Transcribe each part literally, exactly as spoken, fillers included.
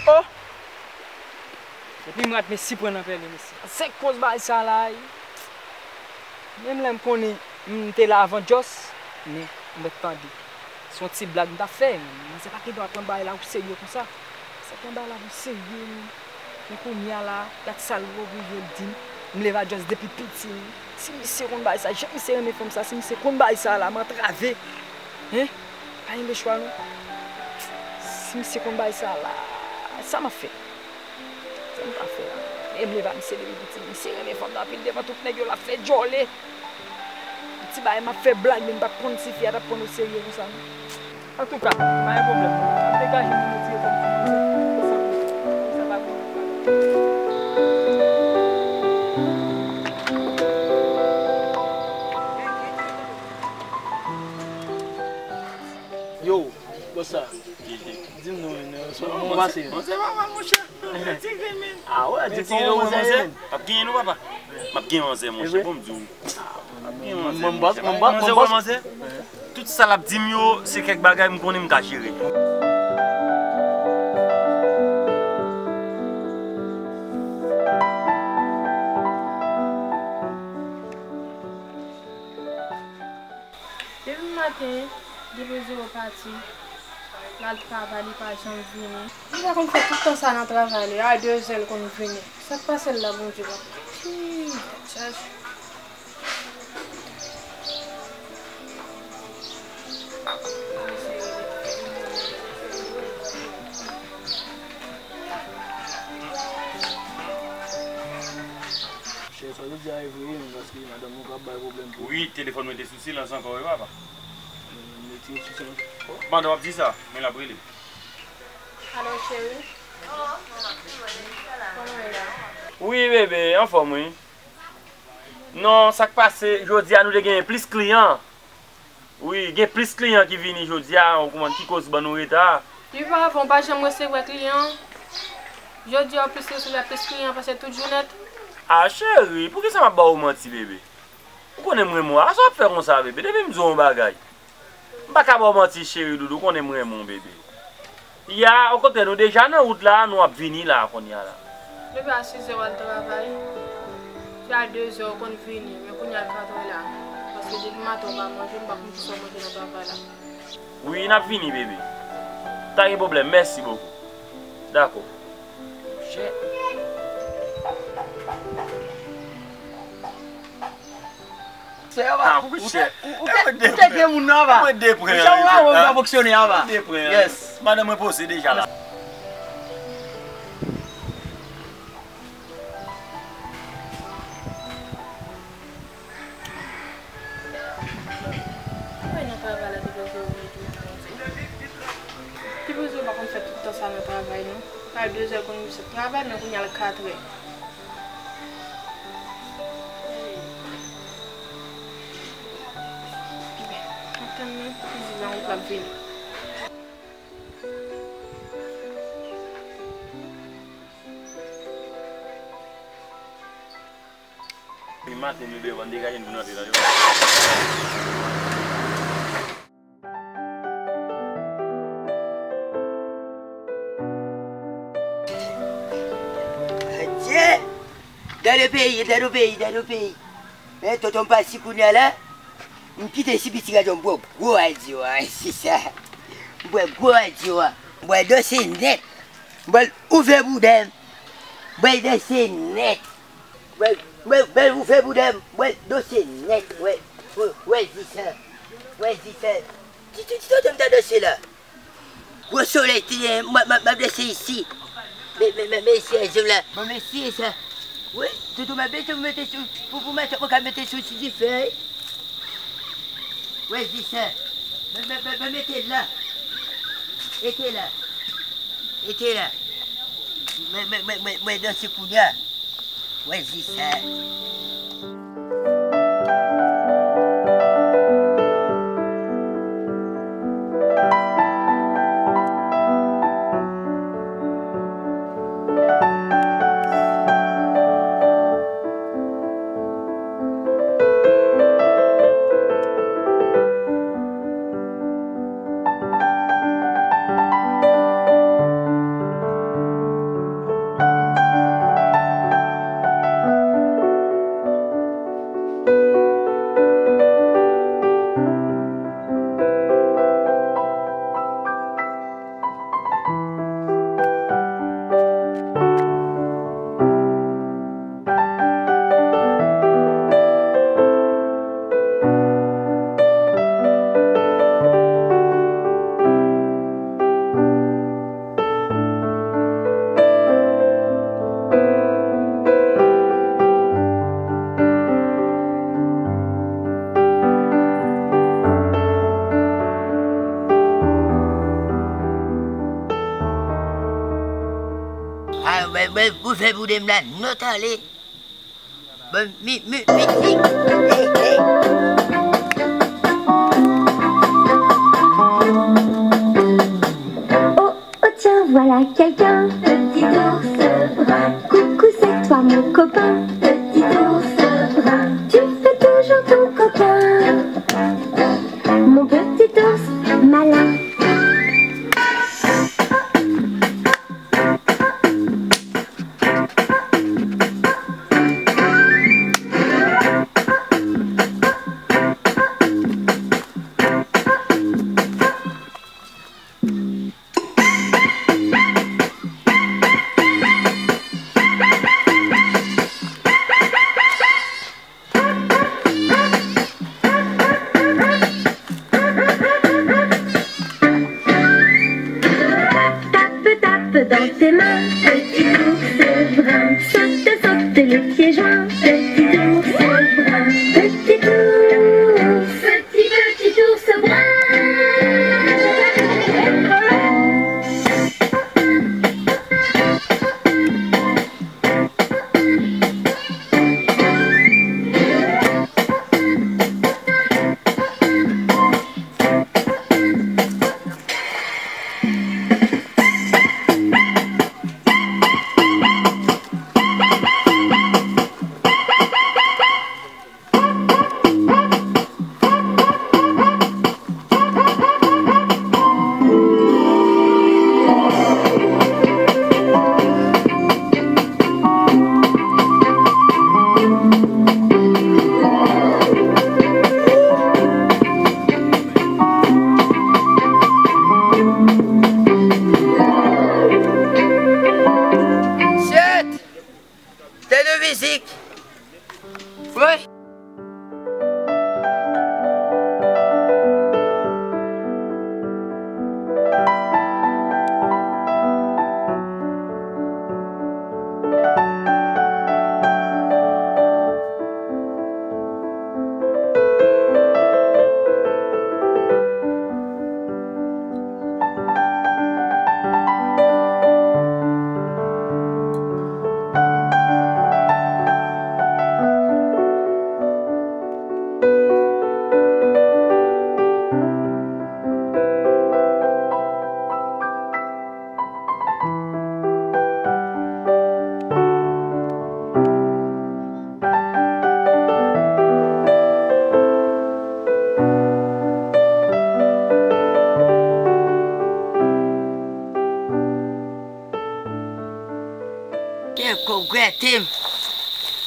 Oh! Depi m rat, mesi pran nan pèlen, mesi. Se koz bagay sa la, wi. Menm lè m konnen m te la avan Just, men m ret tande. Se yon ti blag m t ap fè, men se pa ki dwa pran bagay la pou serye konsa. Se pran bagay la pou serye, men. Men kounye a la, gad sa l oblije di m. M leve a Just depi piti, men. Si misye konn bagay sa, jan misye renmen fanm sa, si misye konn bagay sa la, m antrave. Hein? Pa gen lechwa non. Si misye konn bagay sa la, sa m ap fè? Sa m ka fè la? E m leve a misye depi piti. Misye renmen fanm nan anpil, devan tout nèg yo l ap fè djòle. Ti bagay m ap fè blag, men m pa t konn si fi a t ap pran l oserye konsa non. Antouka, pa gen pwoblèm. N ap degaje nou retire fanm nan. Sa pa gen pwoblèm. Yo, bòs sa. Di m non, non, sou kòman w pase? Bon, se pa mal, monchè. Ti grenn, men. Ah wè, di m kòman w pase? M ap genyen non, papa. M ap genyen anzè, monchè. Bon, m di w. M ap genyen anzè, monchè. Manzè wè manzè? Tout sa l ap di m yo, se kèk bagay m konnen m ka jere. Depi maten, depi zero pati, l al travay, li pa janm vini. Li pa konn fè tout tan sa nan travay li, a de zè l konn vini. Sa k pase l la, Bondye papa? Hii, tèt chaje. Chè, sa w te di a e vre wi, paske madanm ou ka bay pwoblèm pou ou. Wi, telefòn mwen te sou silans ankò wi papa. Mete sou silans. Pandan w ap di sa, men l ap rele. Alo, cheri. Kòman w ye la? Wi, bebe, anfòm wi. Non, sa k pase, jodi a nou te genyen plis kliyan. Wi, gen plis kliyan ki vini jodi a, ou konprann ki koz ban nou reta a. Wi, paran, ou pa janm resevwa kliyan. Jodi a ou plis resevwa plis kliyan pase tout jounen. Ah, cheri, poukisa m ap ba w manti, bebe? Ou konnen m renmen w. Sa w ap fè konsa, bebe? Depi m di w yon bagay. M pa ka ba w manti, cheri doudou, ou konnen m renmen w, bebe. Ya, okontrè, nou deja nan wout la, nou ap vini la, kounye a la. Depi a sis zè w al travay, se a de zè w konn vini, men kounye a l ka twò la. Paske depi maten w pa manje, m pa konn kisa w manje nan travay la. Wi, n ap vini, bebe. Pa gen pwoblèm, mèsi bokou. Dakò. Monchè. Ou te, ou te, ou te gen moun nan anba. Mwen depran. Jan w wè w ap fonksyone anba. Mwen depran. Yes. Madanm mwen poze deja la. Mwen nan travay la te bezwen oubli tou, Bondye. Te bezwen pa konn fè tout tan sa nan travay, non. Al de zè konn misye ap travay, men kounye a l katrè. Antann mwen, li di nan wout l ap vini. Depi maten nou devan, degaje n pou n antre nan yo. Adye! Dans le pays, dans le pays, dans le pays. Men tonton m pati kounye a la, m kite si piti gason m bwè gwo radyo a, se sa. M bwè gwo radyo a. M bwè dose nèt. M bwè l ouvè bouda m. M bwè l dose nèt. M bwè, m bwè, m bwè l ouvè bouda m. M bwè l dose nèt. Wè, wè, wè, di sa. Wè, di sa. Ti, ti, ti, tonton m ta dose la. Gwo solèy te, m, m, m ap lese isi. Men, men, men, men isi, e, zye la. Bon, men si sa. Wi, toutou m ap lese pou mete sou, pou, pou mete, pou ka mete sou ti dife. Wi, di sa. Men, men, men, men mete la. Ete la. Ete la. Men, men, men, men, men danse kounye a. Wè, di sa. A, mwen, mwen, pou fè pou dem la, nou t ale. Bon, mi, mi, mizik. Hey, hey. Oh, oh, tiens, voilà quelqu'un. Petit ours brun. Coucou, c'est toi, mon copain. Petit ours brun. Tu fais toujours ton copain. Mon petit ours malin. Gade m.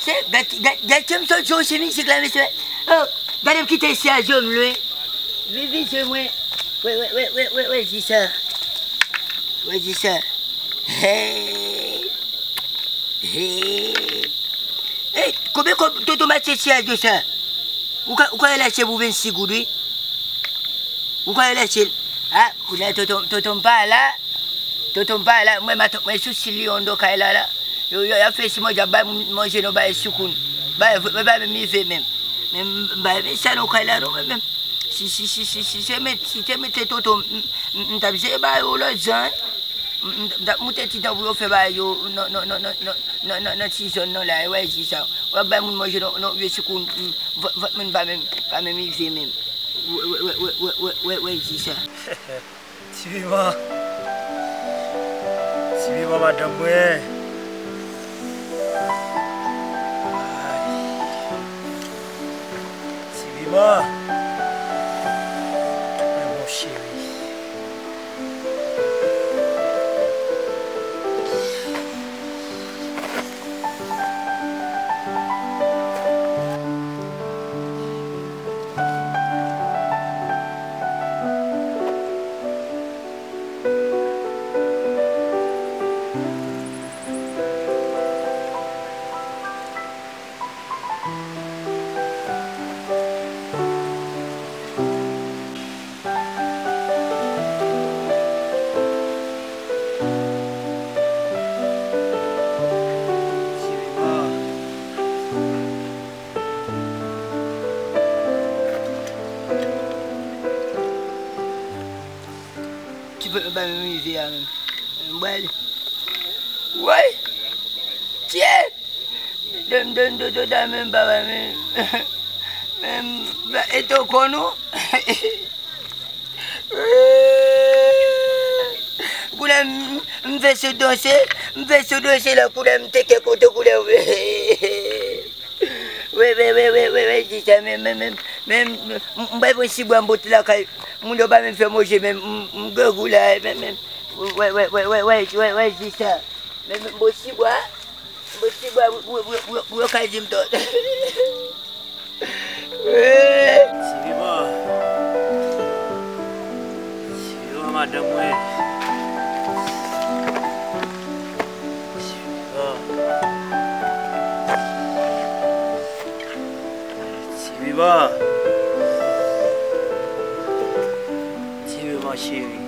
Se, gade, gade, gade m sot jwe se mizik la, mesye. Oh, gade m kite Sergio m lwen. Vin, vin jwe mwen. Wè, wè, wè, wè, wè, wè, di sa. Wè, di sa. Hey. Hey. Hey, konbyen kòb tonton Matye Sergio sa? Ou ka, ou ka al achte pou vennsis goud, wi. Ou ka al achte. Ah, kounye a tonton, tonton m pa la. Tonton m pa la, mwen matant mwen sou Silion do kay la la. Yo, yo, y ap fè si manje, ap bay moun manje nan bay soukoun. Bay, bay, bay menm rive menm. Men m, m bay men sa nan kay la non, men menm. Si, si, si, si, si, se met, si te mete tonton m, m, m, m t ap jere ba yo lòt jan, wi. M, m, m t ap moute ti tan pou yo fè ba yo nan, nan, nan ti zòn nan la, e wè di sa. W ap bay moun manje nan, nan vye soukoun, m, vant, vant moun pa menm, pa menm rive menm. Wè, wè, wè, wè, wè, wè, wè, wè, di sa. Ti piman. Ti piman madanm mwen. Ay. Ti piman. Mwen bon cheri. Ti pèp la pa menm rive a menm. M pral. Woy! Tye! Dam, dam, dam, dam, dam, men baba, men, men, men, e to konn ou? Koulè m, m fè sou danse, m fè sou danse la, koulè m teke kote, koulè. Wè, wè, wè, wè, wè, wè, di sa, men, men, men, men, m, m bay pran sibwa, m pote lakay, moun yo pa menm fè manje, men, m, m grangou la, men, men, wè, wè, wè, wè, wè, wè, wè, di sa. Men, men, bon sibwa, bon sibwa, w, w, w, w, w ka di m tòt. Ti piman. Ti piman, madanm mwen. Ti piman. Ti piman. Ti piman cheri.